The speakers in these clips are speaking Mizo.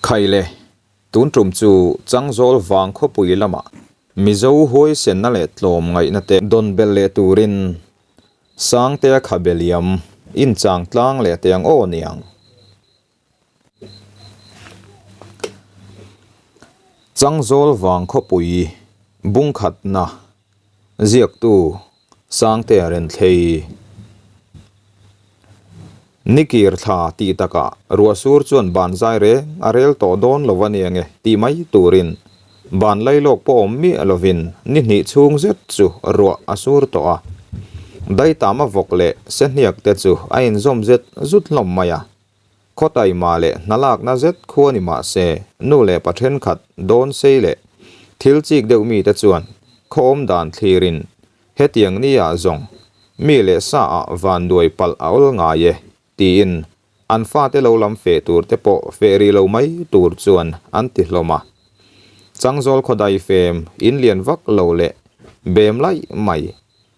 Khaile, tun tum chu Changzawl vang khawpui lamah Mizo huaisenna leh tlawm ngaihna te dawn belh leh turin Sangtea khabe liam inchang tlang leh teh ang aw niang. Changzawl vang khawpui bungkhatna ziaktu Sangtea Renthlei. Nikir thla tih takah ruahsur chuan ban zai reng a rel tawh dawn lo a nia nge tih mai turin ban lailawk pawh awm miah lovin ni hnih chhung zet chu ruah a sur tawh a. Daitama vawk leh sehniak te chu a inzawm zet zut hlawm mai a. Khawtaima leh hnalakna zet khu a ni mah se, nu leh pa thenkhat dawn sei leh thil chik deuh mite chuan khaw awm dan thlirin hetiang ni ah zawng mi leh sa ah vanduai palh a awl ngai e tiin an fate lo lam feh tur te pawh feh rih lo mai tur chuan an ti hlawm a. Changzawl khawdai fem in lian vak lo leh bem laih mai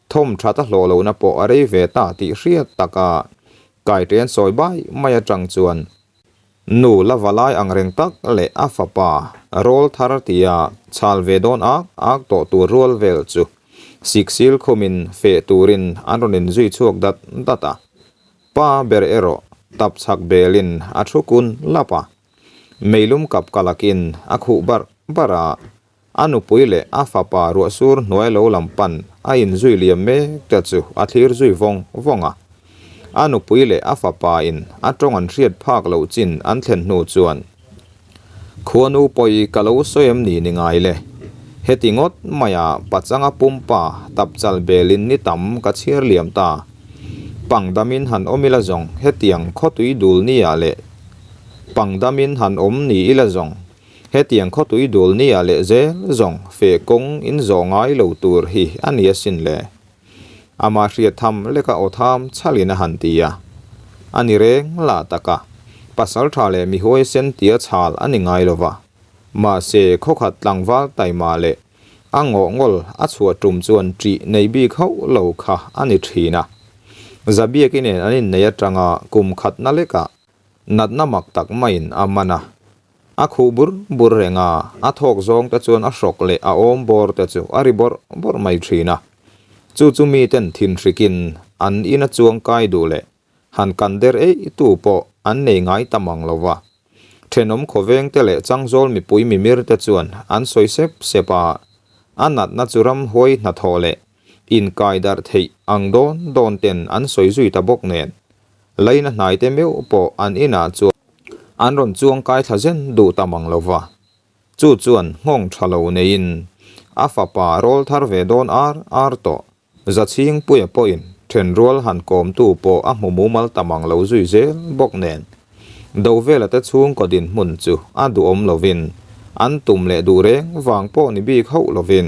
Thawm that a hlawh lohna pawh a rei ve ta tih hriat taka Kaiṭian sawi bai mai aṭang chuan nu la va lai ang reng tak leh a fapa rawl thar tia chhal ve dawn ak ak tawh tur rual vel chu siksil khumin feh turin an rawn inzui chhuak dat dat a. Pa ber erawh tap chhak belin a thu kun lap a, meilum kap kalakin a khuh barh barh a. A nupui leh a fapa ruahsur hnuai lo lam pan a inzui liam mek te chu a thlir zui vawng vawng a. A nupui leh a fapa in a tawng an hriat phak loh chin an thlen hnu chuan, Khuanu pawi ka lo sawi em ni ni ngai le? Heti ngawt maia pachanga pumpa tapchal belin ni tam ka chhiar liam ta. Pangdamin han awm ila zawng hetiang khawtui dul nia leh pangdamin han awm ni ila zawng Hetiang khawtui dul nia leh zel zawng feh kawng in zawh ngai lo tur hi a ni asin le. Ama hriat tham leka aw tham chhalin a han ti a. A ni reng lah tak a, pasal tha leh mi huaisen tia chhal a ni ngai lo va. Mahse khawkhat tlangval taima leh a ngawh ngawl a chhuah tum chuan ṭih nei bik hauh lo kha a ni ṭhin a. Zabiaki nen an inneih aṭanga kum khatna lekah Natna mak tak maiin a man a. A khuh bur bur reng a, a thawk zawng te chuan a hrawk leh a awm bawr te chu a ri bawrh bawrh mai thin a. Chu chu miten thinhrikin an ina chuang kai duh leh han kan der eih tu pawh an nei ngai ta mang lo va. Thenawm khawveng te leh changzawl mipui mimir te chuan an sawi sep sep a, a natna chu ramhuai hnathawh leh inkai darh theih ang dawn dawn ten an sawi zui ta bawk nen. Laina hnaite meuh pawh an inah chuan an rawn chuang kai thla zen duh ta mang lo va. Chu chuan nghawng tha lo neiin a fapa rawl thar ve dawn ar ar tawh. Zachhingpuia pawhin thenrual han kawmtu pawh a hmu mumal ta mang lo zui zel bawk nen. Dovela te chhungkaw dinhmun chu a duhawm lovin an tum leh duh reng vang pawh ni bik hauh lovin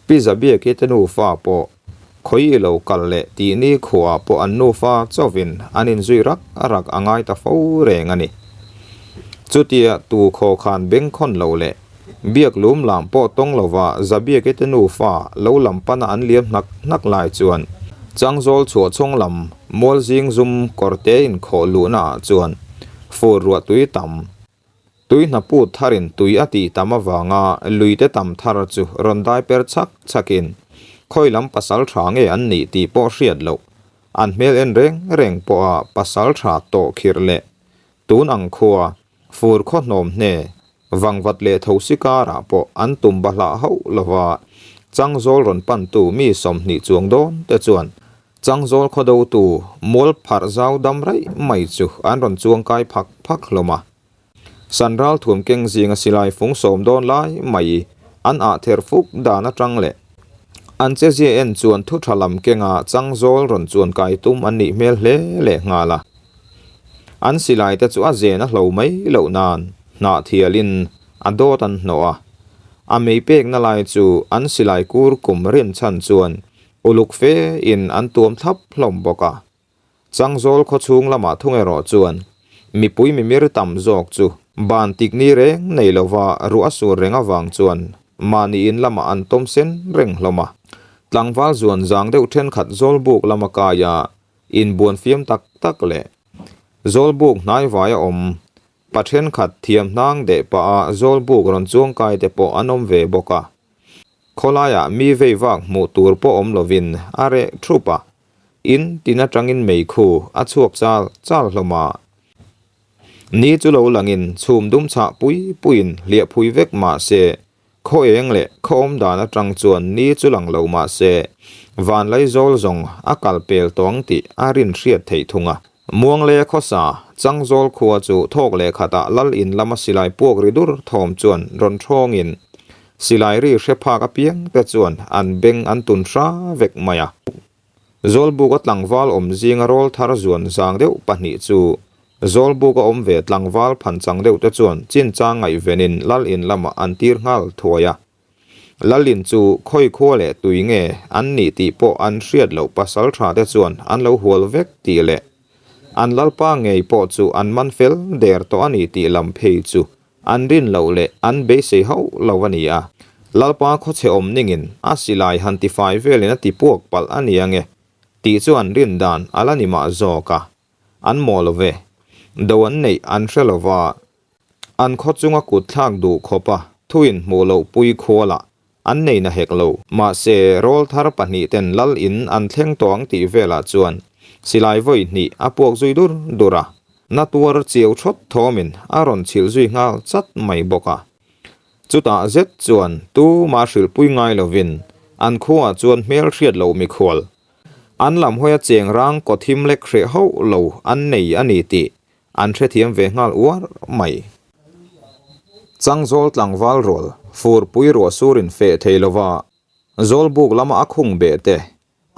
Pi Zabiaki te nufa pawh Khawi i lo kal leh tih ni khuaah pawh an nufa chauhin an inzui rak rak a ngai ta fo reng a ni. Chutia tu khaw khan bengkhawn lo leh biak lum lam pawh tawng lova Zabiaki te nufa lo lam pana an liam hnak hnak lai chuan Changzawl chhuah chhawng lam Mualzing zum kawrte inkhawh luhna ah chuan fur ruah tui tam Tui hnaput tharin tui a tih tam avanga luite tam thar chu rawn dai per chhak chhakin khawi lam pasal tha nge an nih tih pawh hriat loh. An hmel en reng reng pawha pasal tha tawh khirh leh tun ang khua fur khaw hnawm hne vangvat leh thosi karah pawh an tum bahlah hauh lova Changzawl rawn pantu mi 20 chuang dawn te chuan Changzawl khaw dotu mual pharh zau dam raih mai chu an rawn chuang kai phak phak hlawm a. San ral thuam keng zinga silai fung sawm dawn lai mai an ah ther fuk dan atang leh an chezia en chuan thu tha lam kenga Changzawl rawn chuan kai tum an nih hmel hle leh nghal a. An silai te chu a zen a hlo mai loh nan hnah thialin a dawt an hnawh a. A mei pekna lai chu an silai kur kum rinchhan chuan Uluk fe in an tuam thlap hlawm bawk a. Changzawl khaw chhung lamah thung erawh chuan mipui mimir tam zawk chu ban tik ni reng nei lova ruah a sur reng avang chuan mahni in lamah an tawm sen reng hlawm a. Tlangval zuan zang deuh thenkhat Zawlbuk lama kaia inbuan fiam tak tak leh Zawlbuk hnaivai a awm. Pa thenkhat thiam hnang deh pah a Zawlbuk rawn chuangkai te pawh an awm ve bawk a. Khawlaiah mi vei vak hmuh tur pawh awm lovin a reh thup a, in tin atangin meikhu a chhuak chal chal hlawm a. Ni chu lo langin chhum dum chhah pui puiin hliah phui vek mah se, khaw eng leh khaw awm dan atang chuan ni chu lang lo mah se, Vanlaizawl zawng a kal pel tawh ang tih a rin hriat theih thung a. Muanglea khawsa, Changzawl khua chu thawk leh khatah lal in lama silai puak ri dur thawm chuan rawn thawngin silai ri hre phak apiang te chuan an beng an tun hra vek mai a. Zawlbuka tlangval awm zinga rawl thar zuan zang deuh pahnih chu Zawlbuka awm ve tlangval phanchang deuh te chuan chinchang ngaihvenin lal in lamah an tir nghal thuai a. Lalin chu khawi khua leh tui nge an nih tih pawh an hriat loh pasal tha te chuan an lo hual vek tih leh an lalpa ngei pawh chu an man fel der tawh a ni tih lam phei chu an rin loh leh an beisei hauh lo a ni a. Lalpa khawchhe awm ningin a silai han tifai velin a ti puak palh a ni ange tih chu an rin dan a la ni mah zawk a, an maw lo ve. Do an neih an hre lo va. An khaw chunga kut thlak duh khawp a, thuin hmuh loh pui khualah an nei na hek lo. Mahse, rawlthar pahnih ten lal in an thleng tawh ang tih velah chuan silai vawi hnih a puak zui dur dur a, na tuar chiau thawt thawmin a rawn chhilh zui nghal chat mai bawk a. Chutah zet chuan tuma hrilhpui ngai lovin an khuaah chuan hmel hriat loh mikhual an lam hawia cheng rang kaw thim lek hreh hauh lo an nei a ni tih An hrethiam ve nghal uar mai. Changzawl tlangval rual furpui ruah sur in feh thei lova, Zawlbuk lama a khung beh te,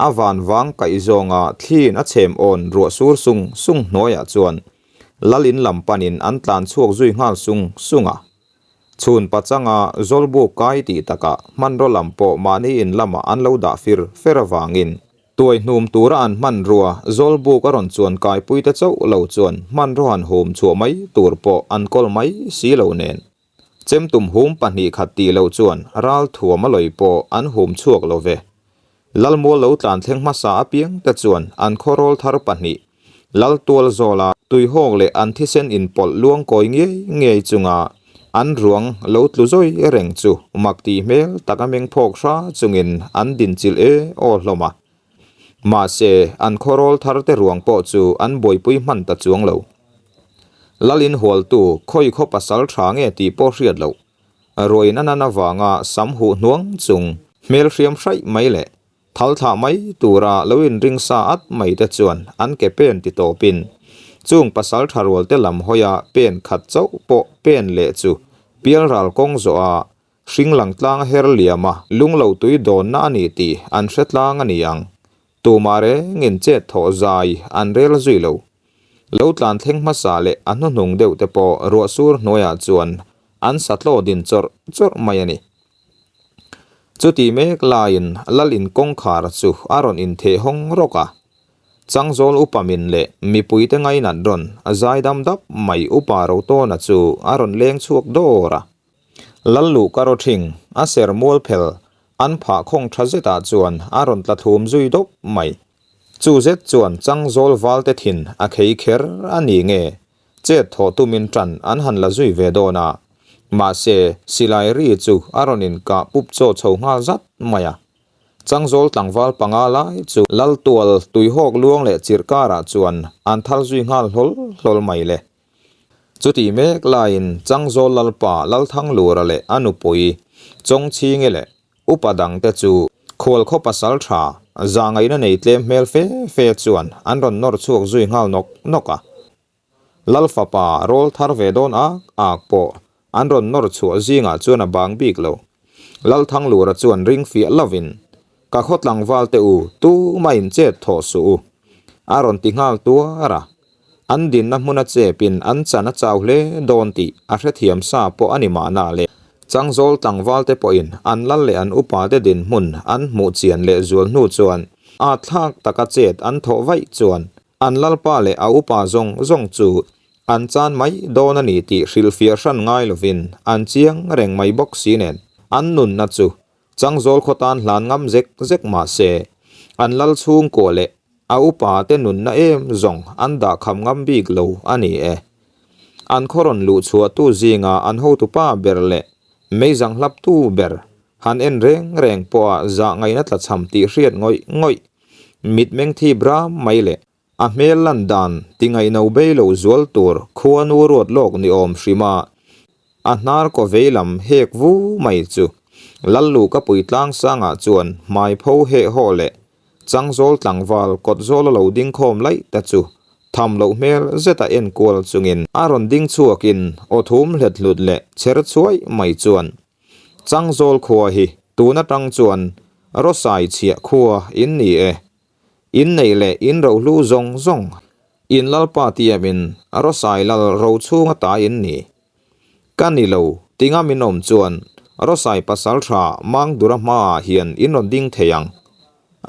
a van vang kaih zawnga thliin a chhem awn ruah sur sung sung hnuaiah chuan Lal in lam panin an tlan chhuak zui nghal sung sung a. Chhun pachanga Zawlbuk kai tih takah hmanraw lam pawh mahni in lamah an lo dah fir fer avangin Tuai hnum tura an hmanrua Zawlbuk a rawn chuan kaipuite chauh lo chuan hmanraw han hum chhuah mai tur pawh an kawl mai si lo nen. Chemtum hum 2 khat tih loh chuan ral thuam a lawi pawh an hum chhuak lo ve. Lalmual lo tlan thleng hmasa apiang te chuan an khawrawl thar pahnih Laltual zawla tuihawk leh an thisen inpawlh luang kawi ngei ngei chunga an ruang lo tlu zawi reng chu mak tih hmel taka meng phawk hra chungin an dinchilh e aw hlawm a. Mahse, an khawrawl thar te ruang pawh chu an buaipui hman ta chuang lo. Lal inhualtu khawi khaw pasal tha nge tih pawh hriat loh. Ruain a nan avanga sam huh hnuang chung hmel hriam hraih mai leh Thal thlah mai tura lo inring sa at mai te chuan an ke pen ti tawpin chung pasal tha rual te lam hawia pen khat chauh pawh pen leh chu pialral kawng zawh a hring lang tlang a her liam a, lung lo tui dawnna a ni tih an hre tlang a ni ang. Tumah rengin chet thawh zai an rel zui lo. Lo tlan thleng hmasa leh a hnuhnung deuh te pawh ruah sur hnuaiah chuan an satlaw din chawrh chawrh mai a ni. Chuti mek laiin Lal in kawngkhar chu a rawn intheh hawng rawk a. Changzawl upa min leh mipuite ngainat rawn zai dam dap mai upa Rotawna chu a rawn leng chhuak dawr a. Lal luh ka raw thing a ser mual phel an phah khawng tha zetah chuan a rawn tla thlum zui dawp mai. Chu zet chuan Changzawl valte thin a khei kher a ni nge Chet thawh tumin ṭan an han la zui ve dawn a, mahse, silai ri chu a rawn inkah pup chaw chho nghal zat mai a. Changzawl tlangval panga lai chu Laltual tuihawk luang leh chirh karah chuan an thal zui nghal hlawl hlawl mai le. Chutih mek laiin Changzawl Lalpa Lalthanglura leh a nupui Chawngchhingi leh Upa dangte chu khual khaw pasal tha zahngaihna nei tlem hmel fe fe chuan an rawn nawr chhuak zui nghal nawk nawk a. Lal fapa rawl thar ve dawn ak ak pawh an rawn nawr chhuah zingah chuan a bang bik lo. Lal Thanglura chuan ring fiah lovin, Ka khaw tlangval te u, tuma in chet thawh suh u, a rawn ti nghal tuar a. An dinna hmuna chepin an chan a chau hle dawn tih a hrethiam sa pawh a ni mahna le. Changzawl tlangvalte pawhin an lal leh an upate dinhmun an hmuh chian leh zual hnu chuan at thlak taka chet an thawh vaih chuan an lalpa leh a upa zawng zawng chu an chan mai dawn a ni tih hrilhfiah hran ngai lovin an chiang reng mai bawk si nen an nunna chu Changzawl khaw tan hlan ngam zek zek mah se an lal chhungkua leh A upa te nunna em zawng an dah kham ngam bik lo a ni e. An khaw rawn luh chhuahtu zinga an hotupa ber leh meizang hlaptu ber han en reng reng pawha zah ngaihna tlachham tih hriat ngawih ngawih mitmeng thip ram mai leh a hmel lan dan ti ngaihno bei lo zual tur khuanu ruat lawk ni awm hrima a hnar kaw vei lam hek vu mai chu Lalluhkapui tlangsangah chuan hmai pho heh haw leh Changzawl tlangval kawt zawla lo ding khawm laih ta chu tham loh hmel zeta en kual chungin a rawn ding chhuakin aw thum hlet hlut leh chher chhuai mai chuan Changzawl khua hi tun atang chuan Rawsai chhiah khua in ni e. In neih leh in rohlu zawng zawng in Lalpa tiamin Rawsai lal ro chhunga ta in ni. Ka ni lo, tinga min awm chuan Rawsai pasal tha Mangdura hmaah hian in rawn ding thei ang,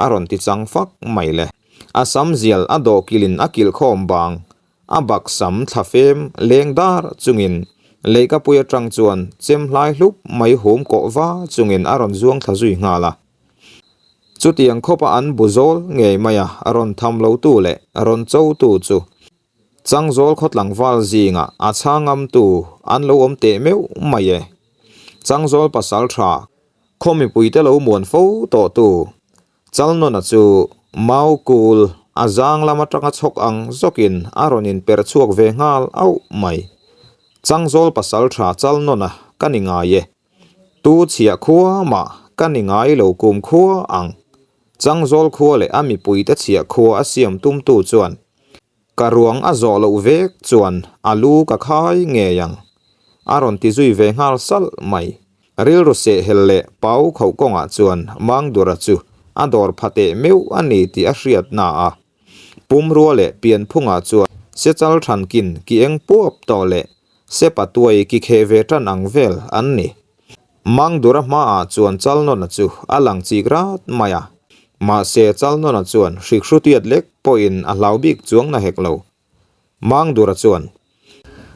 a rawn ti chang fak mai le. A sam zial a dawh kilin a kilh khawm bang, a bak sam thla fem leng dar chungin leihkapui atang chuan chem hlai hlup mai hum kawh va chungin a rawn zuang thla zui nghal a. Chutiang khawpa an bu zawl ngei maia rawn tham lotu leh rawn chotu chu Changzawl khaw tlangval zingah a chhangamtu an lo awm teh meuh mai e. Changzawl pasal tha khaw mipuite lo muan fo tawhtu Chalnawna chu mau kul a zang lam atanga chhawk ang zawkin a rawn inper chhuak ve nghal auh mai. Changzawl pasal tha Chalnawna ka ni ngai e. Tu chhiah khua mah ka ni ngai lo kum khua ang. Changzawl khua leh a mipuite chhiah khua a siam tumtu chuan Ka ruang a zawh loh vek chuan a lu ka khai ngei ang, a rawn ti zui ve nghal salh mai. Rilru sehhel leh pau khauh kawngah chuan Mangdura chu a dawr pha teh meuh a ni tih a hriat na a. Pumrua leh pianphungah chuan sechal thankin ki eng puap tawh leh sepa tuai ki kheh ve tan ang vel an ni. Mangdura hmaah chuan Chalnawna chu a lang chik rat mai a, mahse Chalnawna chuan hrikhru tiat lek pawhin a hlau bik chuang na hek lo. Mangdura chuan,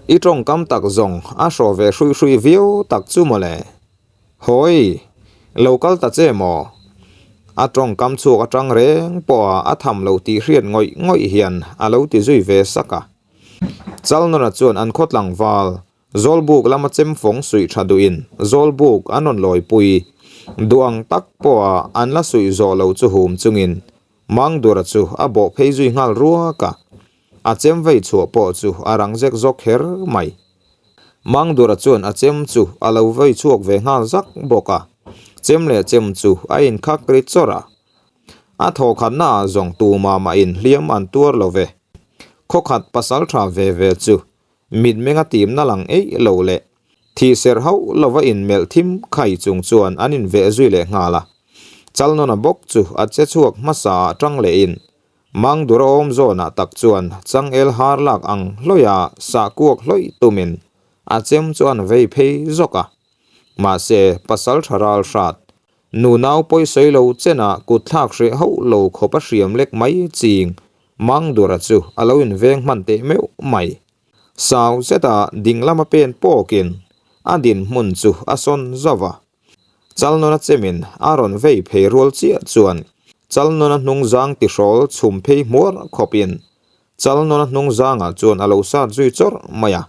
I tawngkam tak zawng a hraw ve hruih hruih viau tak chu mawle. Hawi, lo kal ta che maw? A tawngkam chhuak atang reng pawha a tham lo tih hriat ngawih ngawih hian a lo ti zui ve sak a. Chalnawna chuan an khaw tlangval Zawlbuk lama chemfawng suih tha duhin Zawlbuk an rawn lawipui. Duh ang tak pawha an la suih zawh lo chu hum chungin Mangdura chu a bawh phei zui nghal ruak a. A chem vei chhuah pawh chu a rang zek zawk kher mai. Mangdura chuan a chem chu a lo vei chhuak ve nghal zak bawk a. Chem leh chem chu a inkhak ri chawrh a. A thawkhatna ah zawng tumah mah in hliam an tuar lo ve. Khawkhat pasal tha ve ve chu Mitmeng a timna lang eih lo leh thih serh hauh lova inmelh thim khai chung chuan an inveh zui leh nghal a. Chalnawna bawk chu a che chhuak hmasa ah tang lehin Mangdura awm zawnah tak chuan changel har lak ang hlawih a sah kuak hlawih tumin a chem chu an vei phei zawk a. Mahse, pasal tha ral hrat, nunau pawisawi lo chenah kut thlak hreh hauh lo khawp a hriam lek mai ching Mangdura chu a lo inveng hman teh meuh mai. Sau zeta ding lama pen pawkin a dinhmun chu a sawn zauh a. Chalnawna chemin a rawn vei phei rual chiah chuan Chalnawna hnungzang tihrawl chhum phei hmuar khawpin Chalnawna hnungzangah chuan a lo sat zui chawrh mai a.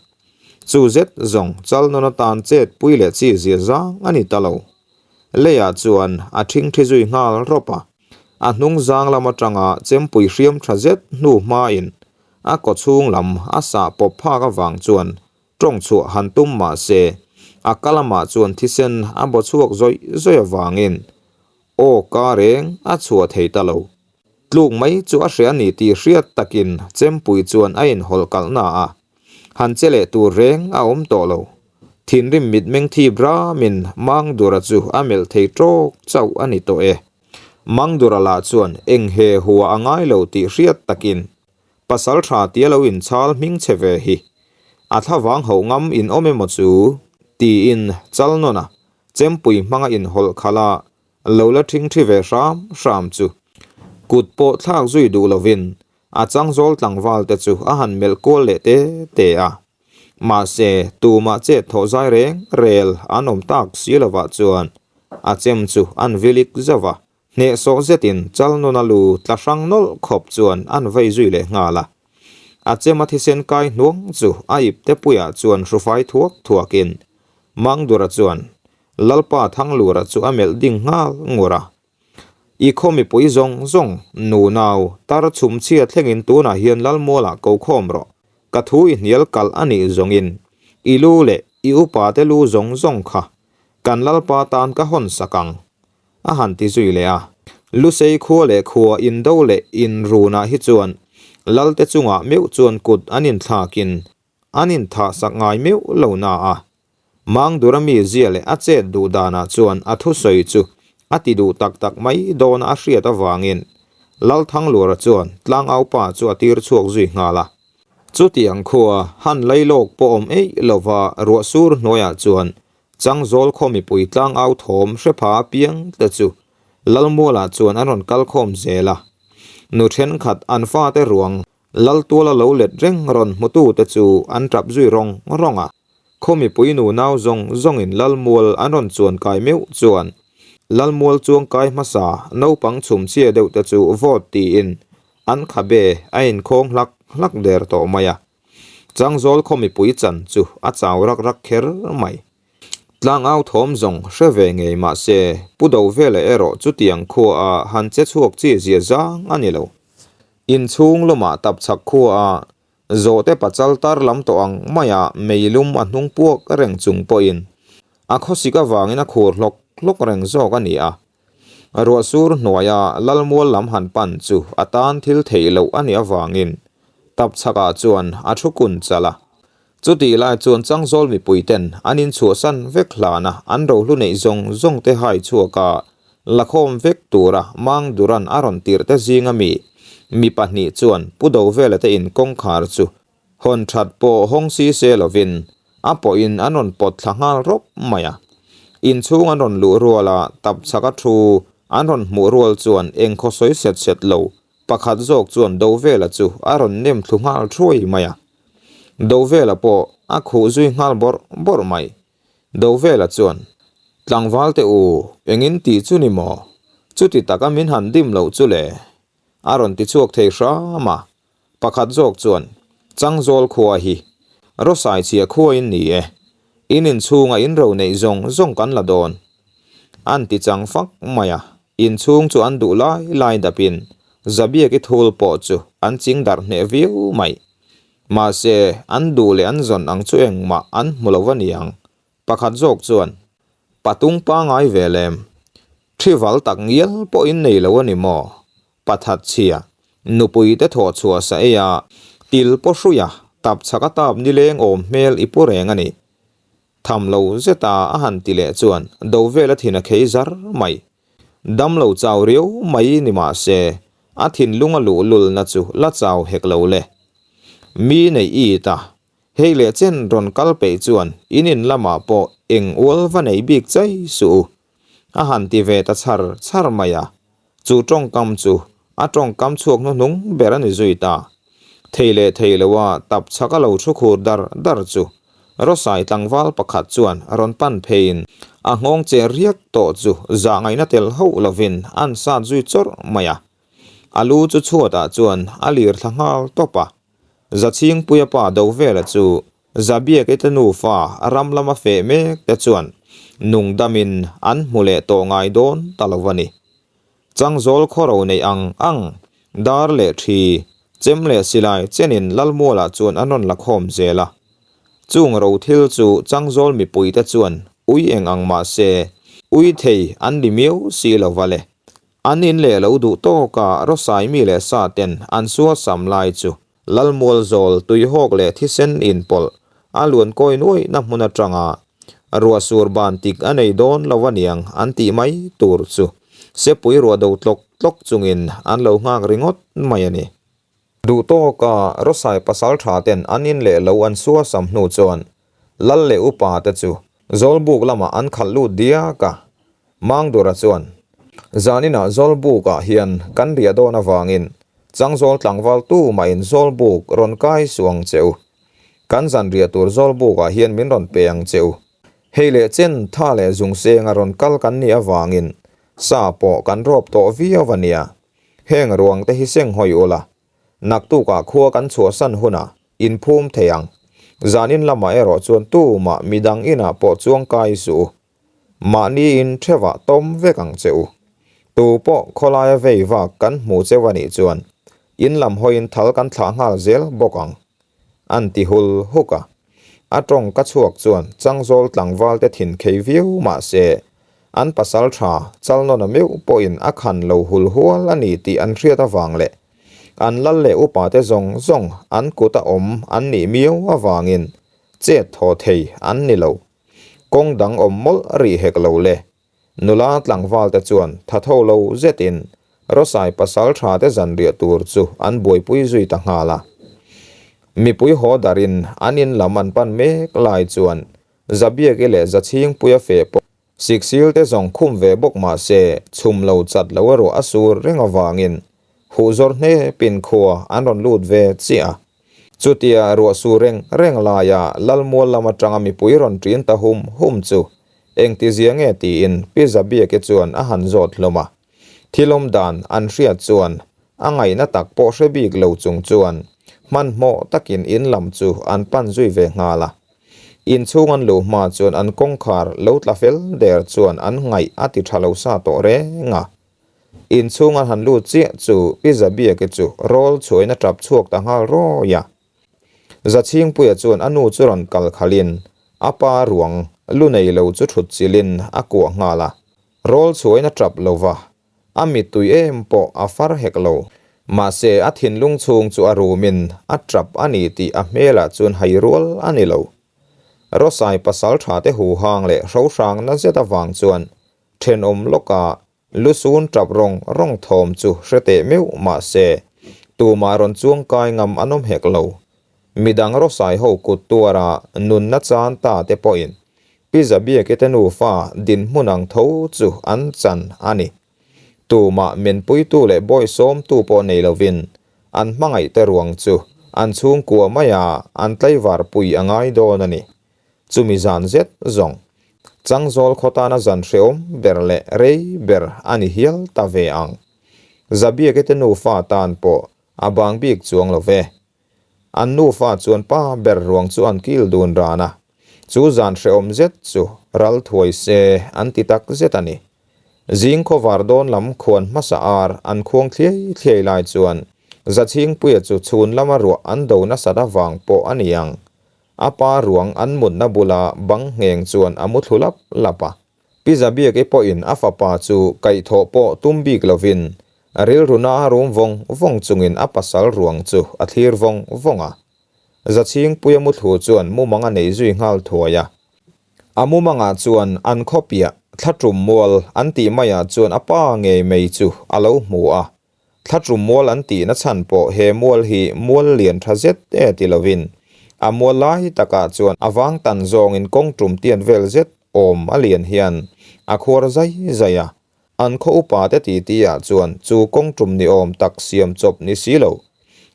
Chu zet zawng Chalnawna tan chet pui leh chi zia zang a ni ta lo. Leiah chuan a thingthi zui nghal rawp a. A hnung zang lam atanga chempui hriam tha zet hnu hmain a kaw chhung lam a sah pawp phak avang chuan tawng chhuah han tum mah se a ka lamah chuan thisen a baw chhuak zawih zawih avangin aw ka reng a chhuah thei ta lo. Tluk mai chu a hre a ni tih hriat takin chempui chuan a inhawlh kalhna a, han che leh tur reng a awm tawh lo. Thinrim mitmeng thip ramin Mangdura chu a melh thei tawk chauh a ni tawh e. Mangdura lah chuan eng he hua a ngai lo tih hriat takin pasal tha tia lo inchhal hming che ve hi a thlavang hauh ngam in awm emaw chu tiin Chalnawna chempui hmanga inhawlh khalh a lo la thingthi ve hram hram chu kut pawh thlak zui duh lovin a changzawl tlangval te chu a han melh kual leh te te a. Mahse, tumah chet thawh zai reng rel an awm tak si lovah chuan a chem chu an vilik zauh a, hnehsawh zetin Chalnuna lu tla hrang nawlh khawp chuan an vei zui leh nghal a. A chema thisen kai hnuang chu a ipte puiah chuan hrufai thuak thuakin Mangdura chuan Lalpa Thanglura chu a melh ding nghal ngur a. I khaw mipui zawng zawng, nu nau, tar chhum chhia thlengin tunah hian Lalmualah ko khawm rawh. Ka thu i hnial kalh a nih zawngin i lu leh i upate lu zawng zawng kha kan Lalpa tan ka hawn sak ang, a han ti zui leh a. Lusei khua leh khua indo leh inrunah hi chuan Lalte chungah meuh chuan kut an inthlakin an inthah sak ngai meuh lo na a. Mangdura mi zia leh a chet duh danah chuan a thusawi chu a ti duh tak tak mai dawna a hriat avangin Lalthanglura chuan tlangaupa chu a tir chhuak zui nghal a. Chutiang khua han lailawk pawh awm eih lova ruah sur hnuaiah chuan Changzawl khaw mipui tlangau thawm hre pha apiang te chu Lalmualah chuan an rawn kal khawm zel a. Nu thenkhat an fate ruang Laltuala lo let reng rawn hmutute chu an tap zui rawng rawng a. Khaw mipui nu nau zawng zawngin Lalmual an rawn chuan kai meuh chuan Lalmual chuang kai hmasa naupang chhum chhia deuh te chu vote tiin an khabe a inkhawng hlak hlak der tawh mai a. Changzawl khaw mipui chan chu a chau rak rak kher mai. Tlangau thawm zawng hre ve ngei mah se Pu Dovela erawh chutiang khua a han che chhuak chi zia zang a ni lo. Inchhung lumah tapchhak khua a zawhte pachal tar lam tawh ang maia meilum a hnung puak reng chung pawhin a khawsik avangin a khur hlawk hlawk reng zawk a ni a. Ruahsur hnuaia Lalmual lam han pan chu a tan thil theih loh a nih avangin tapchhakah chuan a thu kun chal a. Chutih lai chuan Changzawl mipuiten an inchhuahsan vek hlana an rohlu neih zawng zawng te hai chhuak a, lakhawm vek tura Mang Duran a rawn tirh te zinga mi mi pahnih chuan Pu Dovela te in kawngkhar chu hawn that pawh hawng si se lovin a pawhin an rawn pawt thla nghal rawp mai a. Inchhung an rawn luh ruala tapchhaka thu an rawn hmuh rual chuan engkhaw sawi set set lo pakhat zawk chuan Dovela chu a rawn nem thlu nghal thuai mai a. Dovela pawh a khuh zui nghal bawrh bawrh mai. Dovela chuan, Tlangval te u, engin tih chu ni maw? Chuti taka min han dim loh chu le? A rawn ti chhuak thei hram a. Pakhat zawk chuan, Changzawl khua hi Rawsai chhia khuain ni e. In inchhunga in ro neih zawng zawng kan la dawn. An ti chang fak mai a. Inchhung chu an duh lai lai dapin Zabiaki thul pawh chu an ching darh hneh viau mai. Mahse, an duh leh an zawn ang chu engmah an hmu lo va niang. Pakhat zawk chuan, Patung pangai ve lem. Thival tak ngial pawhin nei lo a ni maw? Pathat chhia, nupui te thawh chhuah sa ei a, til paw hrui a, tap chhak a tap nileng awm hmel i pu reng a ni. Tham lo zeta a han ti leh chuan do vel a thin a khei zar mai. Dam lo chau riau mai ni mah se, a thinlung a luhlulna chu la chau hek lo le. Mi neih it a, hei leh chen rawn kal peih chuan in in lamah pawh eng ual va nei bik chai suh u. A han ti ve ta chhar chhar mai a, Chu tawngkam chu a tawngkam chhuak hnuhnung ber a ni zui ta. Thei leh thei loa tap chhak a lo thu khur dar dar chu Rawsai tlangval pakhat chuan rawn pan pheiin a nghawng che riak tawh chu zah ngaihna tel hauh lovin an sat zui chawrh mai a. A lu chu chhuatah chuan a lir thla nghal tawp a. Zachhingpuia pa Dovela chu Zabiak-i te nufa ram lama feh mek te chuan nungdamin an hmu leh tawh ngai dawn ta lo a ni. Changzawl khawro neih ang ang, dar leh thi, chem leh silai chenin Lalmualah chuan an rawn la khawm zel a. Chung ro thil chu Changzawl mipuite chuan ui eng ang mah se, ui thei an ni miau si lo va le. An in leh lo duh tawka Rawsai mi leh sa ten an suasam lai chu Lalmual zawl tuihawk leh thisen inpawlh a luan kawi nuaihna hmun atanga ruah sur ban tik a nei dawn lo aniang an tih mai tur chu sepui ruah do tlawk tlawk chungin an lo nghak ringawt mai a ni. Duh tawka Rawsai pasal tha ten an in leh lo an suasam hnu chuan Lal leh upa te chu Zawlbuk lamah an khalh lut diak a, Mangdura chuan, Zaninah Zawlbukah hian kan riah dawn avangin Changzawl tlangval tu mahin Zawlbuk rawn kai suh ang che u. Kan zan riah tur Zawlbukah hian min rawn pe ang che u. Hei leh chen tha leh zungsenga rawn kal kan nih avangin sa pawh kan rawp tawh viau a nia. Heng ruang te hi seng hawi ula. Naktukah khua kan chhuahsan hunah in phum thei ang. Zanin lamah erawh chuan tumah midang inah pawh chuang kai suh u. Mahni in thevah tawm vek ang che u. Tu pawh khawlaia vei vak kan hmuh cheu a nih chuan in lam hawiin thal kan thlah nghal zel bawk ang. An ti hul huk a. A tawng ka chhuak chuan Changzawl tlangval te thin khei viau mah se an pasal tha Chalnawna meuh pawhin a khan lo hul hual a ni tih an hriat avang leh an lal leh upa te zawng zawng an kut a awm an nih miau avangin chet thaw thei an ni lo. Kawng dang awm mawlh rih hek lo le. Nula tlangval te chuan tha tho lo zetin Rosai pasal tha te zanriah tur chu an buaipui zui ta nghal a. Mipui haw darin an in lam an pan mek lai chuan Zabiaki leh Zachhingpuia feh pawh Siksil te zawng khum ve bawk mah se chhum lo chat lo erawh a sur reng avangin huh zawr hnepin khua an rawn lut ve chiah a. Chutia ruah su reng reng laia Lalmual lam atanga mipui rawn ṭin ta hum hum chu engtizia nge tiin Pi Zabiaki chuan a han zawt hlawm a. Thilawm dan an hriat chuan a ngaihna tak pawh hre bik lo chung chuan hmanhmawh takin in lam chu an pan zui ve nghal a. Inchhung an luh hma chuan an kawngkhar lo tla fel der chuan an ngaih a ti tha lo sa tawh reng a. Inchhung an han lut chiah chu Pi Zabiaki chu rawl chhuain a tap chhuak ta nghal rawi a. Zachhingpuia chuan a nu chu rawn kal khalhin a pa ruang lu nei lo chu thut chilhin a kuah nghal a. Rawl chhuain a tap lo va, a mittui em pawh a far hek lo. Mahse a thinlung chhung chu a rumin a tap a ni tih a hmelah chuan hai rual a ni lo. Rawsai pasal tha te huhang leh hrohrangna zet avang chuan Thenawm lawka lusun tap rawng rawng thawm chu hre teh meuh mah se, tumah rawn chuang kai ngam an awm hek lo. Midang rawsai ho kut tuara nunna chan ta te pawhin Pi Zabiaki te nufa dinhmun ang tho chu an chan a ni. Tumah menpuitu leh bawisawmtu pawh nei lovin an hmangaih te ruang chu an chhungkua maia an tlaivarpui a ngai dawn a ni. Chumi zan zet zawng, Changzawl khaw tana zan hreawm ber leh rei ber a ni hial ta ve ang. Zabiake te nufa tan pawh a bang bik chuang lo ve. An nufa chuan pa ber ruang chu an kil dun ran a, chu zan hreawm zet chu ral thuai se an ti tak zet a ni. Zing khawvar dawn lam khuan hmasa ar an khuang thliai thliai lai chuan Zachhingpuia chu chhun lama ruah an do nasat avang pawh a ni ang. A pa ruang an mutna bula bang ngheng chuan a mu thlu lap lap a. Pi Zabiaki pawhin a fapa chu kaihthawh pawh tum bik lovin rilruna a rum vawng vawng chungin a pasal ruang chu a thlir vawng vawng a. Zachhingpuia mu thlu chuan mumang a nei zui nghal thuai a. A mumangah chuan an khawpiah Thlaṭum mual an tih maiah chuan a pa ngei mai chu a lo hmu a. Thla mual an tihna chhan pawh he mual hi mual lian tha zet e ti lovin a mual lai takah chuan a vang tan zawngin kawng tum tiat vel zet awm a lian hian a khuar zai zai a. An khaw upa te titi ah chuan chu kawng tum ni awm tak siam chawp ni si lo.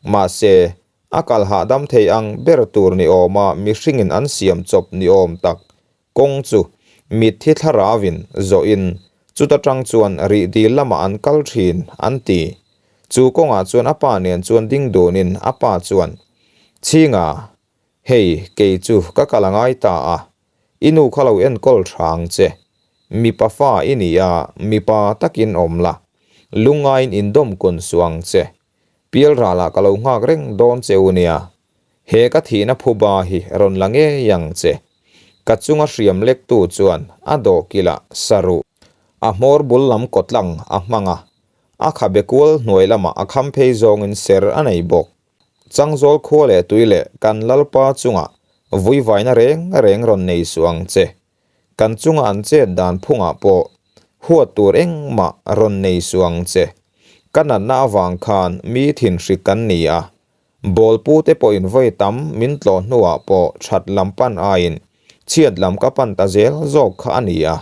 Mahse, a kal hahdam thei ang ber tur ni awma mihringin an siam chawp ni awm tak Kawng chu mitthi thlarauin zawhin chuta tang chuan rih dil lamah an kal thin an ti. Chu kawngah chuan a pa nen chuan ding dunin a pa chuan, Chhinga, hei kei chu ka kal a ngai ta a, i nu kha lo enkawl tha ang che. Mipa fa i ni a, mipa takin awm la, lungaiin indawm kun suh ang che. Pialralah ka lo nghak reng dawn che u nia, He ka thihna phuba hi rawn la ngei ang che. Ka chunga hriam lektu chuan a dawhkilah saruh a hmawr bul lam kawtlang a hmang a, a khabe kual hnuai lamah a kham phei zawngin ser a nei bawk. Changzawl khua leh tui leh kan Lalpa chungah vuivaina reng reng rawn nei suh ang che. Kan chunga an chet dan phungah pawh huat tur engmah rawn nei suh ang che. Ka natna avang khan mi thinhrik kan ni a, Bawlpu te pawhin vawi tam min tlawh hnuah pawh that lam pan aiin chhiat lam ka pan ta zel zawk kha a ni a.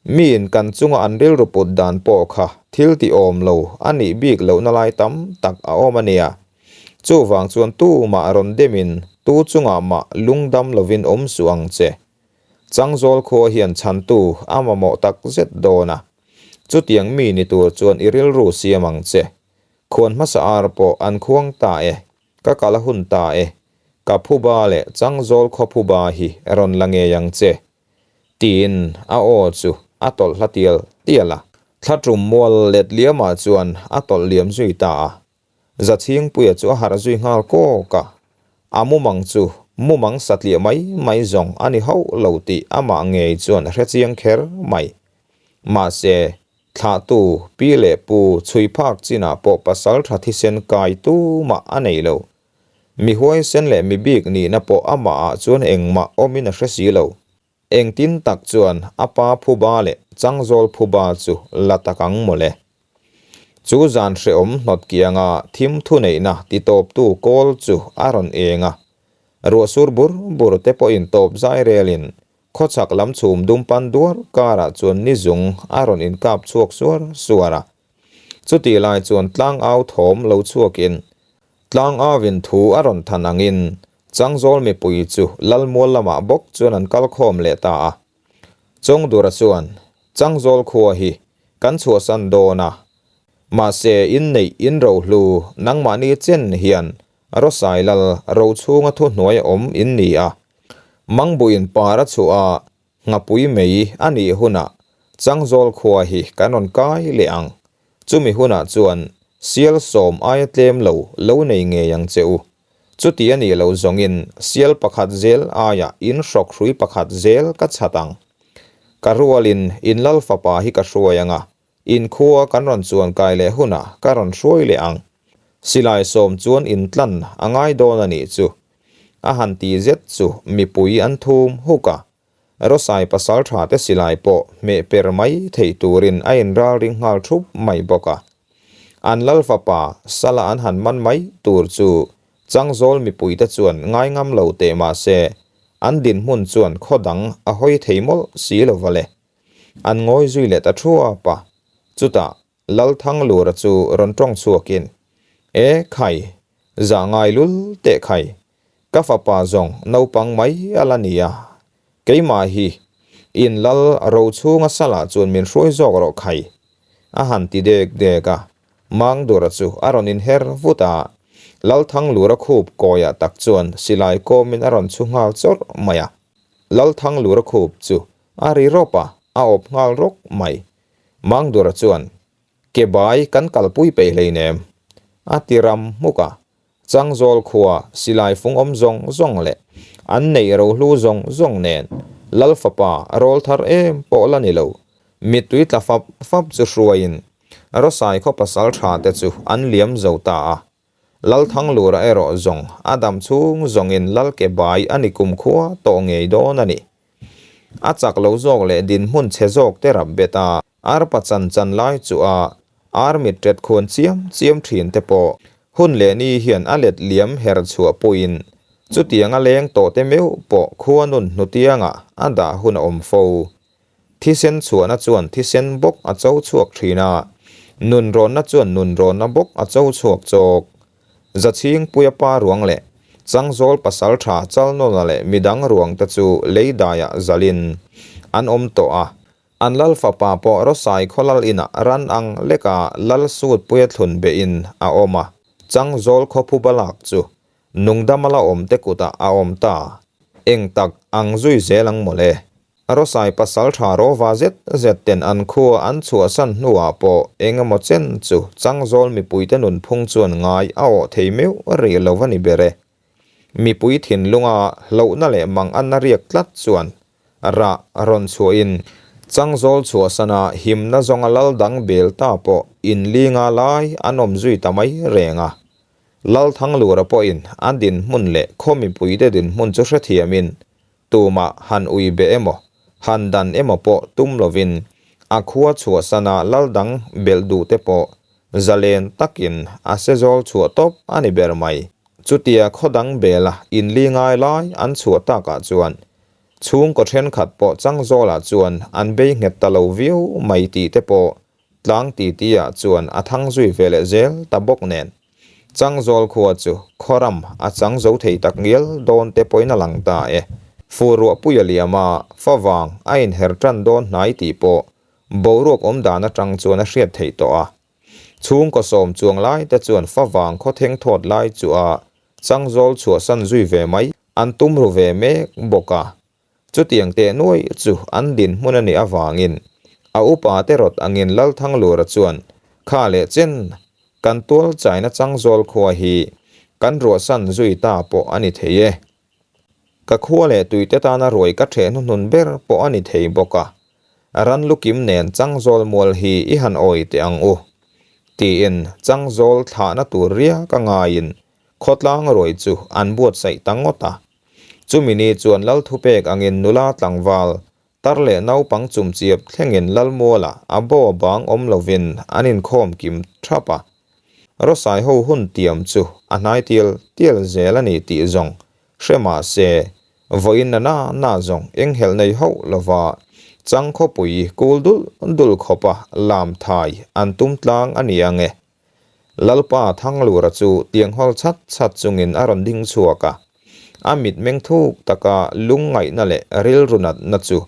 Miin kan chunga an rilru put dan pawh kha thil ti awm lo a nih bik lohna lai tam tak a awm a nia. Chuvang chuan tumah rawn demin tu chungah mah lungdam lovin awm suh ang che. Changzawl khua hian chhantu a mamawh tak zet dawn a. Chutiang mi ni tur chuan i rilru siam ang che. Khuan hmasa ar pawh an khuang ta e, ka kal a hun ta e, ka phuba leh Changzawl khaw phuba hi rawn la ngei ang che, tiin a aw chu a tawlh hla tial tial a. Thla tum mual let liamah chuan a tawlh liam zui ta a. Zachhingpuia chu a harh zui nghal kawk a, a mumang chu mumang satliah mai mai zawng a ni hauh lo tih amah ngei chuan a hrechiang kher mai. Mahse, thlahtu pi leh pu chhui phak chinah pawh pasal tha thisen kai tumah a nei lo. Mi huaisen leh mi bik nihna pawh amahah chuan engmah awmin a hre si lo. Engtin tak chuan a pa phuba leh Changzawl phuba chu la tak ang mawle. Chu zan hrehawm hnawt kianga thim thuneihna titawptu kawl chu a rawn eng a. Ruahsur bur bur te pawhin tawp zai relin khawchhak lam chhum dum pan duar karah chuan ni zung a rawn inkap chhuak suar suar a. Chutih lai chuan tlangau thawm lo chhuakin tlangauin thu a rawn than angin Changzawl mipui chu Lalmual lamah bawk chuan an kal khawm leh ta a. Chawngdura chuan, Changzawl khua hi kan chhuahsan dawn a, mahse inneih in rohlu nangmahni chen hian Rawsai Lal rochhunga thuhnuai awm in ni a. Mangbuin par a chhuah a, Nghapui mei a nih hunah Changzawl khua hi kan rawn kai leh ang. Chumi hunah chuan sial sawm aia tlem lo lo nei ngei ang che u. Chuti a nih loh zawngin sial pakhat zel aiah in hrawk hrui pakhat zel ka chhat ang. Ka rualin in lal fapa hi ka hruai ang a, in khua kan rawn chuan kai leh hunah ka rawn hruai leh ang. Silai sawm chuan in tlan a ngai dawn a nih chu. A han ti zet chu mipui an thum huk a. Rawsai pasal tha te silai pawh hmeh per mai theih turin a inralring nghal thup mai bawk a. An lal fapa Sala an han man mai tur chu Changzawl mipuite chuan ngai ngam lo teh mah se an dinhmun chuan khaw dang a hawi thei mawlh si lo va le. An ngawi zui leh ta thuap a. Chutah Lalthanglura chu rawn tawng chhuakin, E khai, zah ngai lul teh khai, Ka fapa zawng naupang mai a la ni a, keimah hi in lal ro chhunga salah chuan min hruai zawk rawh khai, a han ti dek dek a. Mangdura chu a rawn inher vut a, Lalthanglura khup kawiah tak chuan silai kawmin a rawn chhu nghal chawrh mai a. Lalthanglura khup chu a ri rawp a, a awp nghal rawk mai. Mangdura chuan, Ke bai kan kalpui peih hleinem, a ti ram hmuk a. Changzawl khua silai fung awm zawng zawng leh an neih rohlu zawng zawng nen Lal fapa rawl thar em pawh la ni lo. Mittui tla fap fap chu hruaiin Rawsai khaw pasal tha te chu an liam zo ta a. Lal Thanglura erawh zawng a dam chhung zawngin Lal ke bai a ni kumkhua tawh ngei dawn a ni. A chak lo zawk leh dinhmun chhe zawk te rap bet a, arpa chan chan lai chu a ar mit ret khuan chiam chiam thin te pawh hun leh ni hian a let liam her chhuah pawhin chutiang a leng tawh te meuh pawh khua nun hnutiangah a dah hun a awm fo. Thisen chhuahna chuan thisen bawk a cho chhuak thin a, nunrawnna chuan nunrawnna bawk a cho chhuak chawk. Zachhingpuia pa ruang leh Changzawl pasal tha Chalnawna leh midang ruang te chu lei daiah zalin an awm tawh a. An lal fapa pawh Rawsai khaw lal inah ran ang leka lal sutpuia thlun behin a awm a. Changzawl khaw phuba lak chu nungdama la awm te kutah a awm ta. Eng tak ang zui zel ang mawle. Rawsai pasal tha rawva zet zet ten an khua an chhuahsan hnuah pawh eng emaw chen chu Changzawl mipuite nunphung chuan ngai a awh thei meuh rih lo a ni ber e. Mipui thinlunga hlauhna leh mang anna riak tlat chuan rah rawn chhuahin Changzawl chhuahsana himna zawnga lal dang bel ta pawh inlinga lai an awm zui ta mai reng a. Lalthanglura pawhin a dinhmun leh khaw mipuite dinhmun chu hrethiamin Tumah han ui be emaw, han dan emaw pawh tum lovin a khua chhuahsana lal dang belh duh te pawh zalen takin a se zawl chhuah tawp a ni ber mai. Chutia khaw dang bela inli ngai lai an chhuah takah chuan chhungkaw thenkhat pawh Changzawlah chuan an bei nghet ta lo viau mai tih te pawh Tlang titi-ah chuan a thang zui ve leh zel ta bawk nen, Changzawl khua chu khawram a chang zo thei tak ngial dawn te pawhin a lang ta e. Fur ruahpui a liam a, favang a inher tan dawn hnai tih pawh boruak awm dan atang chuan a hriat theih tawh a. Chhungkaw sawm chuang lai te chuan favang khaw theng thawt lai chu a changzawl chhuahsan zui ve mai an tum ru ve mek bawk a. Chutiang teh nuai chu an dinhmun a nih avangin a upa te rawt angin Lalthanglura chuan kha leh chen kan tual chaina changzawl khua hi kan ruahsan zui ta pawh a ni thei e. Ka khua leh tuite tana ruai ka ṭheh hnuhnun ber pawh a ni thei bawk a, ran lukim nen changzawl mual hi i han awi teh ang u, tiin changzawl thlahna tur riak a ngaiin khawtlang ruai chu an buatsaih ta ngawt a. Chumi ni chuan Lal thupek angin nula tlangval, tar leh naupang chumchiap thlengin Lalmuala a baw bang awm lovin an inkhawm kim thap a. Rawsai ho hun tiam chu a hnai tial tial zel a ni tih zawng hre mah se, vawiin na na na zawng enghelh nei hauh lova chang khawpui kul dul dul khawpa lam thai an tum tlang a ni ang e. Lalpa Thanglura chu tiang hawl chhat chhat chungin a rawn ding chhuak a, a mitmeng thuk taka lungngaihna leh rilru natna chu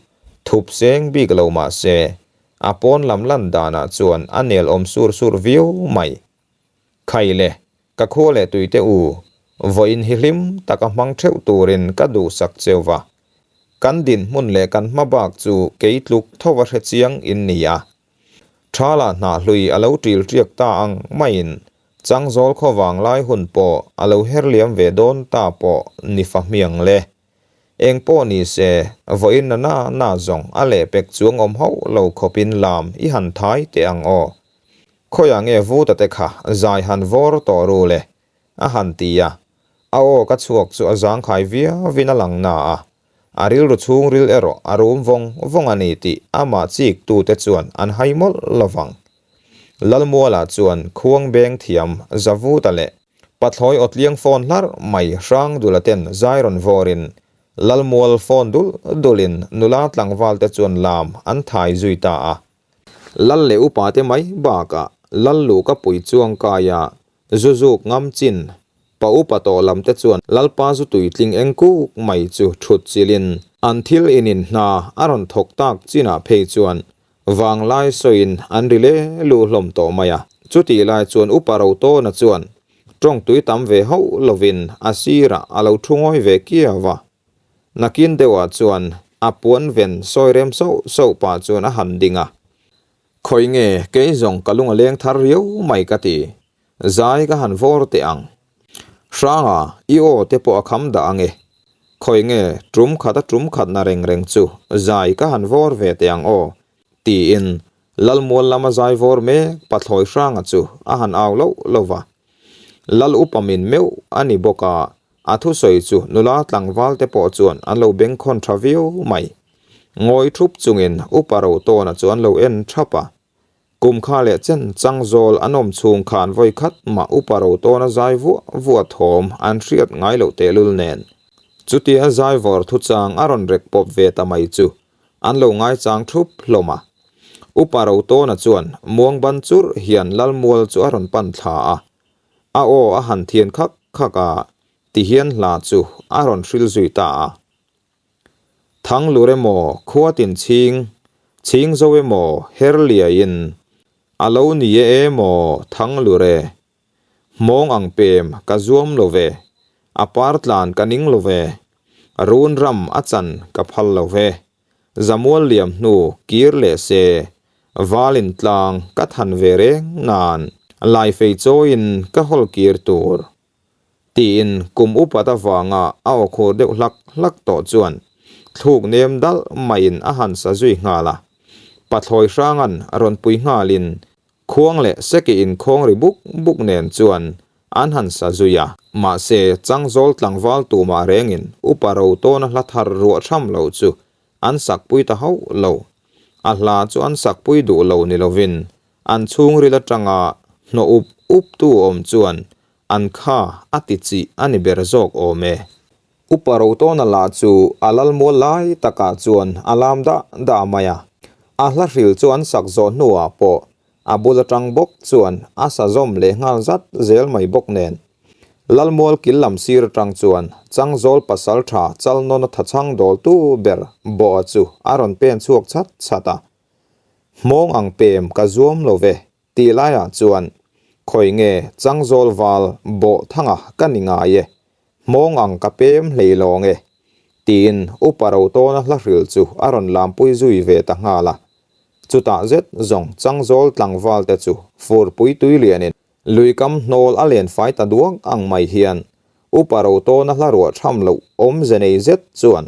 thup seng bik lo mah se, a pawn lam lan danah chuan a nel awm sur sur viau mai. Khai le, ka khua leh tuite u, vawiin hi hlim taka hmang theuh turin ka duhsak cheu va. Kan dinhmun leh kan hma bak chu kei tluk thova hre chiang in ni a. Thala hnah hlui a lo ṭil ṭiak ta ang maiin Changzawl khaw vanglai hun pawh a lo her liam ve dawn ta pawh ni fa hmiang le. Eng pawh ni se, vawiin na na na zawng a lehpek chuang awm hauh lo khawpin lam i han thai teh ang aw. Khawiah nge Vuta te kha zai han vawr tawh ru le? a han ti a. A aw ka chhuak chu a zangkhai viauin a lang na a. A rilru chhungril erawh a rum vawng vawng a ni tih amah chik tute chuan an hai mawlh lo vang. Lalmuala chuan khuang beng thiam Zavuta leh Pathlawi awtliang phone hlarh mai Hrangdula ten zai rawn vawrin Lalmual phone dul dulin nula tlangval te chuan lam an thai zui ta a. Lal leh upa te mai bakah Lal luhka pui chuang kaia Zu zuk ngam chin, pa upa tawh lam te chuan Lalpa zu tuitling eng kuk mai chu thut chilhin an thil inin hna a rawn thawk tak chinah phei chuan vanglai sawiin an ri le lu hlawm tawh mai a. Chutih lai chuan upa Rotawna chuan tawng tui tam ve hauh lovin a sirah a lo thu ngawi ve kiau a. Nakin deuhah chuan a puan ven sawi rem sauh sauh pah chuan a han ding a. Khawi nge kei zawng ka lung a leng thar riau mai ka ti. Zai ka han vawr teh ang. Hranga, i aw te pawh a kham dah ang e. Khawi nge tum khat a tum khat na reng reng chu zai ka han vawr ve teh ang aw, tiin Lalmual lama zai vawr mek Pathlawi Hranga chu a han au loh loh va. Lal upa min meuh a ni bawk a, a thusawi chu nula tlangval te pawh chuan an lo bengkhawn tha viau mai. Ngawi thup chungin Upa Rotawna chu an lo en thap a. Kum kha leh chen changzawl an awm chhung khan vawi khat mah Upa Rotawna zai vuah vuah thawm an hriat ngai loh tehlul nen. Chutia zai vawr thuchang a rawn rek pawp ve ta mai chu an lo ngaichang thup hlawm a. Upa Rotawna chuan muang ban churh hian Lalmual chu a rawn pan thla a. A aw a han thian khak khak a, tihian hla chu a rawn hril zui ta a. Thanglur emaw khua tin chhing, chhing zo emaw her liaiin a lo ni e emaw Thanglur e. Hmawng ang pem ka zuam lo ve, a par tlan ka ning lo ve, run ram a chan ka phal lo ve. Zamual liam hnu kir leh se, valin tlang ka than ve reng nan, laifei chawiin ka hawl kir tur. Tiin kum upat avanga a aw khur deuh hlak hlak tawh chuan thluk nem dalh maiin a han sa zui nghal a. Pathlawi hrangan rawn pui nghalin khuang leh seki inkhawng ri buk buk nen chuan an han sa zui a. Mahse, Changzawl tlangval tumah rengin upa ro tawna hla thar ruah tham lo chu an sakpui ta hauh lo. A hla chu an sakpui duh lo ni lovin an chhungril atanga hnawh up up tu awm chuan An kha a ti chih a ni ber zawk awm e. Upa Rotawna lah chu a lalmual lai takah chuan a lam dah dah mai a. A hla hril chu an sak zawh hnuah pawh a bul atang bawk chuan a sa zawm leh nghal zat zel mai bawk nen. Lalmual kil lam sir atang chuan Changzawl pasaltha Chalnawna thachhang dawltu ber Bawha chu a rawn pen chhuak chhat chhat a. Hmawng ang pem ka zuam lo ve tih laiah chuan. Khawi nge Changzawl val bawh thanga ka ni ngai e, hmawng ang ka pem hlei lawng e, tiin Upa Rotawna hla hril chu a rawn lampui zui ve ta nghal a. Chutah zet zawng Changzawl tlangval te chu furpui tui lianin luikam hnawl a len fai ta duak ang mai hian Upa Rotawna hla ruah tham loh awmze nei zet chuan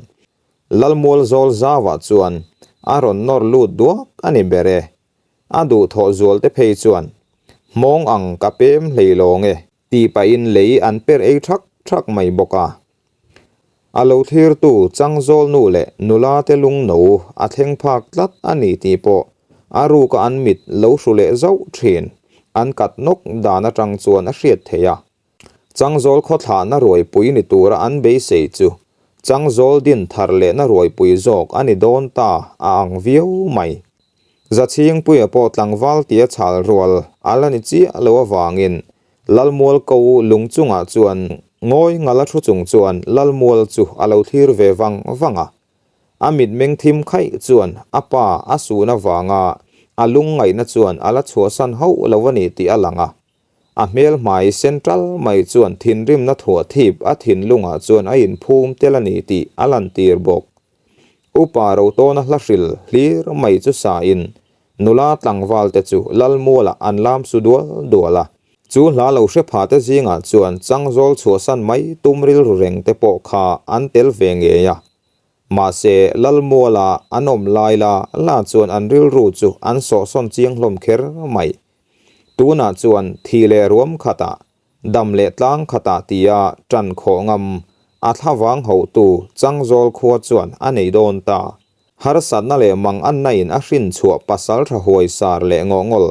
Lalmual zawl zauah chuan a rawn nawr lut duak a ni ber e. A duhthawh zual te phei chuan, Hmawng ang ka pem hlei lawng e, tih pahin lei an per ei thak thak mai bawk a. A lo thlirtu Changzawl nu leh nula te lungno a thleng phak tlat a ni tih pawh a ruka an mit lo hru leh zauh thin an kat nawk dan atang chuan a hriat theih a. Changzawl khawthlahna ruaipui ni tura an beisei chu Changzawl din thar lehna ruaipui zawk a ni dawn ta a ang viau mai. Zachhingpuia pawh tlangval tia chhal rual a la ni chiah lo avangin Lalmual ko lung chungah chuan ngawi ngala thu chung chuan Lalmual chu a lo thlir ve vang vang a. A mitmeng thim khaih chuan a pa a sun avanga a lungngaihna chuan a la chhuahsan hauh lo a ni tih a lang a. A hmel hmai central mai chuan thinrimna thuah thip a thinlungah chuan a inphum tel a ni tih a lantir bawk. Upa Rotawna hla hril hlir mai chu sain nula tlangval te chu Lalmualah an lam su dual dual a. Chu hla lo hre pha te zingah chuan Changzawl chhuahsan mai tum rilru reng te pawh kha an tel ve ngei a. Mahse, Lalmuala an awm lai la la chuan an rilru chu an sawhsawn chiang hlawm kher mai. Tunah chuan thi leh ruam khatah, dam leh tlang khatah tia tan khawh ngam a thlavang hotu Changzawl khua chuan a nei dawn ta. Harsatna leh mang anna in a hrin chhuah pasal tha huai sar leh ngawhngawl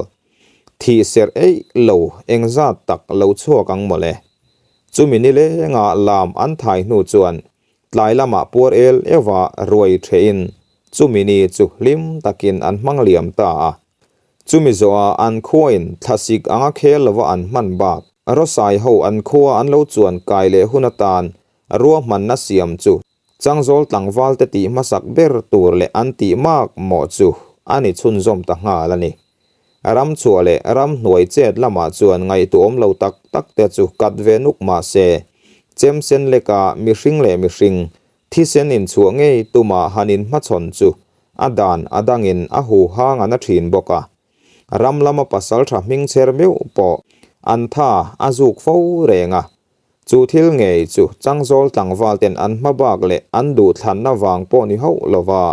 thih serh eih lo engzat tak lo chhuak ang mawle. Chumi nilenga lam an thai hnu chuan tlai lamah puar el euha ruai thehin chumi ni chu hlim takin an hmang liam ta a. Chumi zawha an khuain thlasik anga khel lova an hman bak, Rawsai ho an khua an lo chuan kai leh hun atan ruahmanna siam chu Changzawl tlangval te tih hmasak ber tur leh an tih mak mawh chu a ni chhunzawm ta nghal a ni. Ram chhuah leh ram hnuai chet lamah chuan ngaihtuahawm lo tak tak te chu kat ve nuk mah se, chem sen leka mihring leh mihring Thisen inchhuah ngei tuma han inhmachhawn chu a dan a dangin a huhang a na thin bawk a. Ram lama pasaltha hming chher meuh pawh an tha a zuk fo reng a. Chu thil ngei chu Changzawl tlangval ten an hma bak leh an duhthlanna vang pawh ni hauh lova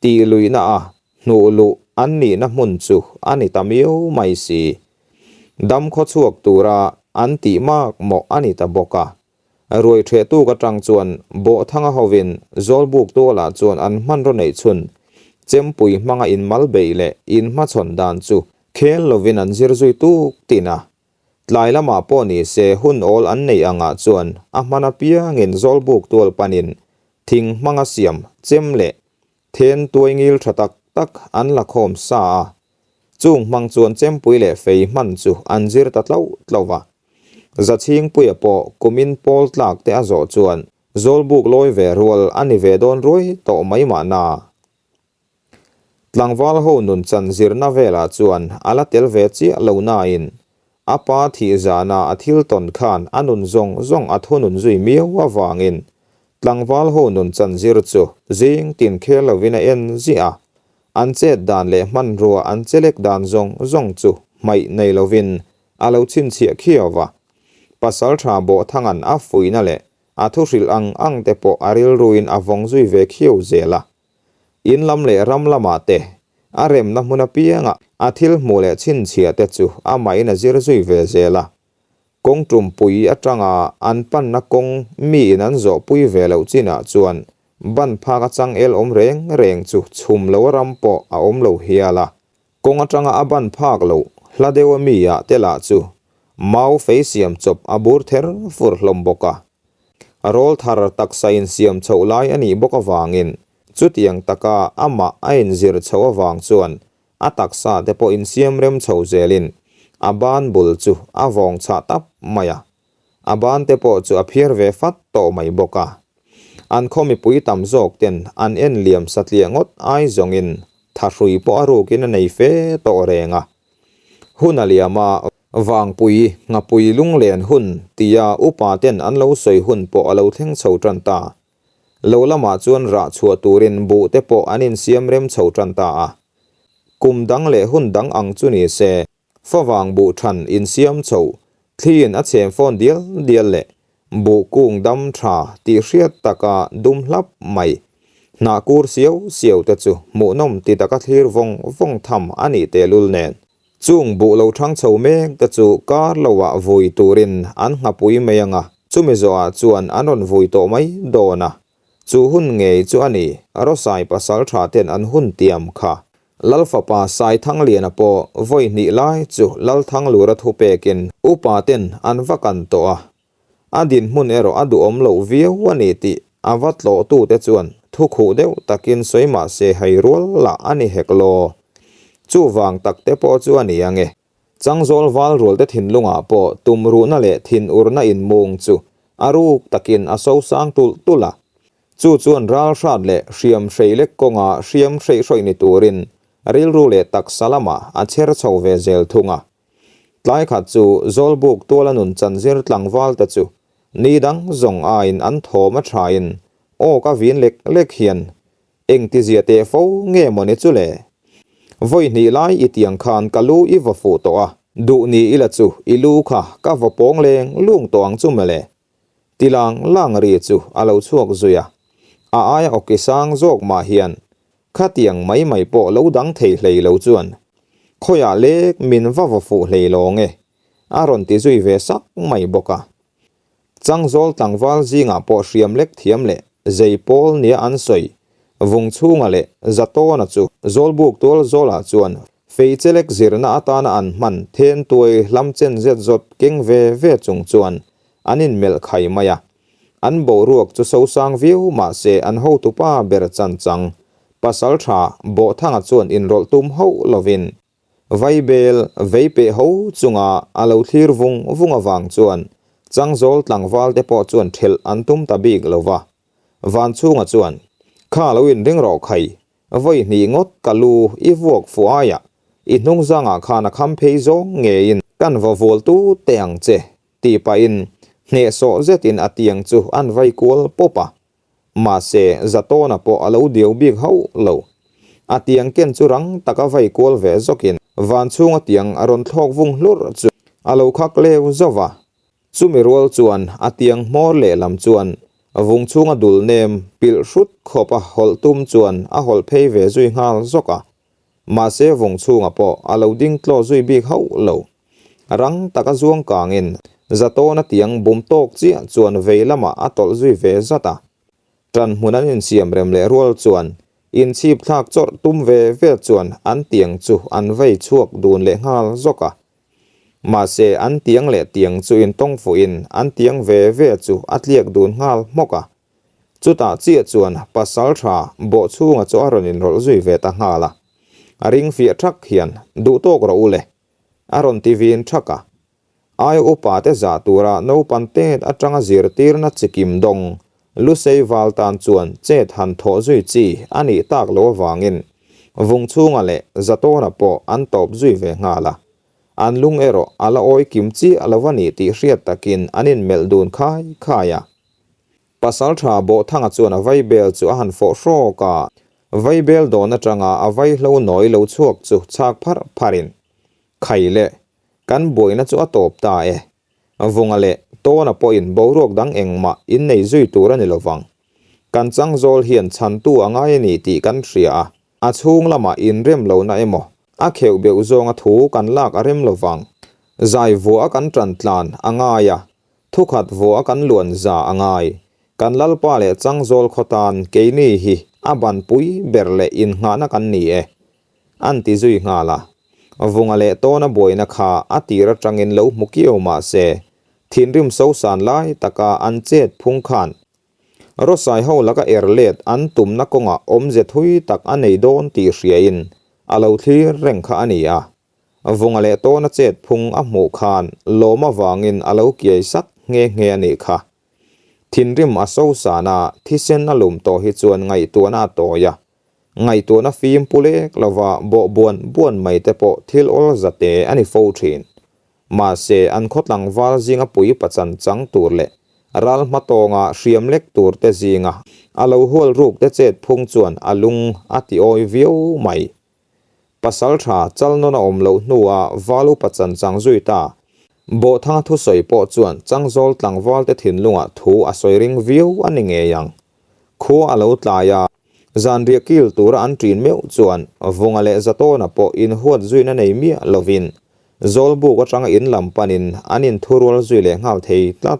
tih luihna a hnuh luh an nihna hmun chu a ni ta miau mai si. Dam khawchhuak tura an tih mak mawh a ni ta bawk a. Ruai ṭheh tuk aṭang chuan Bawhthanga hovin Zawlbuk tualah chuan an hmanraw neih chhun Chempui hmanga inmal beih leh inhmachhawn dan chu khel lovin an zir zui tuk tin a. Tlai lamah pawh ni se hun awl an neih angah chuan a hman apiangin Zawlbuk tual panin thing hmanga siam chem leh then tuai ngil ṭha tak tak an la khawm sa a. Chung hmang chuan Chempui leh fei hman chu an zir ta tlauh tlauh va. Zachhingpuia pawh kumin pawl tlak te a zawh chuan Zawlbuk lawi ve rual a ni ve dawn ruai tawh mai mahna. Tlangval ho nun chan zirna velah chuan a la tel ve chiah lo nain a pa thih zana a thil tawn khan a nun zawng zawng a thunun zui miau avangin tlangval ho nun chan zir chu zing tin khel lovin a en ziah a, an chet dan leh hmanrua an chelek dan zawng zawng chu hmaih nei lovin A lo chhinchhiah khiau va. Pasalṭha Bawhthanga'n a fuihna leh a thuhrilh ang ang te pawh a rilruin a vawng zui ve khiau zel a. In lam leh ram lamah te, a remna hmun apiangah a thil hmuh leh chhinchhiah te chu amahin a zir zui ve zel a. Kawng ṭumpui aṭanga an panna kawng miin an zawhpui ve loh chinah chuan ban phak a changel awm reng reng chu chhum lo ram pawh a awm lo hial a. Kawng atanga a ban phak loh hla deuh a mi ah te lah chu mau fei siam chawp a bur ther fur hlawm bawk a. Rawl thar taksa insiam chhoh lai a nih bawk avangin chutiang taka amah a inzir chhoh avang chuan a taksa te pawh insiam rem chho zelin a ban bul chu a vawng chhah tap mai a. A ban te pawh chu a phiar ve fat tawh mai bawk a. An khaw mipui tam zawk ten an en liam satliah ngawt ai zawngin thahrui pawh a rukin a nei fe tawh reng a. Hun a liam a, Vangpui, Nghapui lunglen hun tia upa ten an lo sawi hun pawh a lo thleng chho tan ta. Lo lamah chuan rah chhuah turin buh te pawh an insiam rem chho tan ta a. Kum dang leh hun dang ang chu ni se, favang buh than insiam chho, thliin a chhem fawn dial dial leh buh kung dam tha tih hriat taka dum hlap mai, hnah kur siau siau te chu hmuhnawm ti taka thlir vawng vawng tham a nih tehlul nen. Chung buh lo thang chho mek te chu kar loah vui turin an nghapui mai ang a, chumi zawhah chuan an rawn vui tawh mai dawn a. Chu hun ngei chu a ni, Rawsai pasal tha ten an hun tiam kha. Lal fapa Saithangliana pawh vawi hnih lai chu Lalthanglura thu pekin upa ten an va kan tawh a. A dinhmun erawh a duhawm loh viau a ni tih a va tlawhtute chuan thu khuh deuh takin sawi mah se hai rual lah a ni hek law. Chuvang tak te pawh chu a ni ang e. Changzawl val rualte thinlungah pawh tumruhna leh thinurna inmung chu a ruk takin a sosang tulh tulh a. Chu chuan ralhrat leh hriam hrei lek kawnga hriam hreih hrawih ni turin rilru leh taksa lamah a chher chho ve zel thung a. Tlai khat chu Zawlbuk tuala nun chanzir tlangval te chu ni dang zawng aiin an thawm a thain aw ka vin lek lek hian engtizia teh fo nge mawni chu le? Vawi hnih lai i tiang khan ka lu i va fuh tawh a, duh ni ila chu i lu kha ka va pawng leng lung tawh ang chu mawle. Ti lang lang ri chu a lo chhuak zui a, a aia awki sang zawk mah hian Khatiang mai mai pawh lo dang thei hlei lo chuan khawiah lek min va vaw fuh hlei lawng e, a rawn ti zui ve sak mai bawk a. Changzawl tlangval zingah pawh hriam lek thiam leh zei pawl nia an sawi vung chhunga leh Zatawna chu Zawlbuk tual zawlah chuan fei chelek zirna atana an hman then tuai hlam chen zet zawt keng ve ve chung chuan an inmelh khai mai a. An boruak chu sosang viau mah se an hotupa ber chan chang pasal tha Bawhthanga chuan inrawlh tum hauh lovin Vaibel vei peh ho chunga a lo thlir vung vung avang chuan Changzawl tlangval te pawh chuan thelh an tum ta bik lo va. Vanchhunga chuan, Kha lo inring rawh khai, Vawi hnih ngawt ka lu i vuak fuh aiah i hnungzangah khan a kham phei zawng ngeiin kan va vual tu teh ang che tih pahin hnehsawh zetin a tiang chu an vai kual pawp a. Mahse, Zatawna pawh a lo diau bik hauh lo. A tiang ken chu rang taka vai kual ve zawkin van chhunga tiang a rawn thlawk vung hlurh chu a lo khak leu zauh va. Chumi rual chuan a tiang hmawr lehlam chuan vung chhunga dul nem pilh hrut khawp a hawlh tum chuan a hawlh phei ve zui nghal zawk a. Mahse vung chhunga pawh a lo ding tlaw zui bik hauh lo. Rang taka zuang kangin Zatawna tiang bum tawk chiah chuan vei lamah a tawlh zui ve zat a. Ṭan hmun an insiam rem leh rual chuan inchhip thlak chawrh tum ve ve chuan an tiang chu an vei chhuak dun leh nghal zawk a. Mahse, an tiang leh tiang chu intawng fuhin an tiang ve ve chu a tliak dun nghal hmawk a. Chutah chiah chuan pasal tha bawh chhunga chu a rawn inrawlh zui ve ta nghal a. A ring fiah thak hian, Duh tawk rawh u le! a rawn ti vin thak a. Ai upa te zah tura naupan tet atanga zirtirna chikim dawng Lusei val tan chuan chet han thawh zui chi a nih tak loh avangin vung chhunga leh Zatawna pawh an tawp zui ve nghal a. An lung erawh a la awi kim chiah lo a ni tih hriat takin an inmelh dun khai khai a. Pasaltha Bawhthanga chuan a vaibel chu a han fawh hrawk a, vaibel dawn atanga a vaihlo nawi lo chhuak chu chhak pharh pharhin, Khai le, kan buaina chu a tawp ta e. Vunga leh Tawna pawhin boruak dang engmah innei zui tur a ni lovang. Kan changzawl hian chhantu a ngai a ni tih kan hria a, a chhung lamah inrem lohna emaw, a kheuh beuh zawnga thu kan lak a rem lovang. Zai vuah a kan tan tlan a ngai a, thukhat vuah a kan luan za a ngai. Kan Lalpa leh changzawl khaw tan keini hi a banpui ber leh innghahna kan ni e. An ti zui nghal a. Vunga leh Tawna buaina kha a tir atangin lo hmu kiau mah se, thinrim sosan lai taka an chet phung khan Rawsai ho laka er let an tumna kawngah awmze thui tak a nei dawn tih hriain a lo thlir reng kha a ni a. Vunga leh Tawna chet phung a hmuh khan lawm avangin a lo kiai sak nghe nghe a nih kha. Thinrim a sosan a, thisen a lum tawh hi chuan ngaihtuahna a tawi a. Ngaihtuahna fim pu lek lova bawh buan buan mai te pawh thil awl zate a ni fo thin. Mahse, an khaw tlangval zinga pui pachan chang tur leh ral hmatawnga hriam lek tur te zinga a lo hual ruk te chet phung chuan a lung a ti awi viau mai. Pasal tha chal nawn a awm loh hnua val upa chan chang zui ta. Bawhthanga thusawi pawh chuan Changzawl tlangval te thinlungah thu a sawi ring viau a ni ngei ang. Khua a lo tlai a, zanriah kil tura an ṭin meuh chuan Vunga leh Zatawna pawh inhuat zuina nei miah lovin Zawlbuk aṭanga in lam panin an inthurual zui leh nghal thei tlat.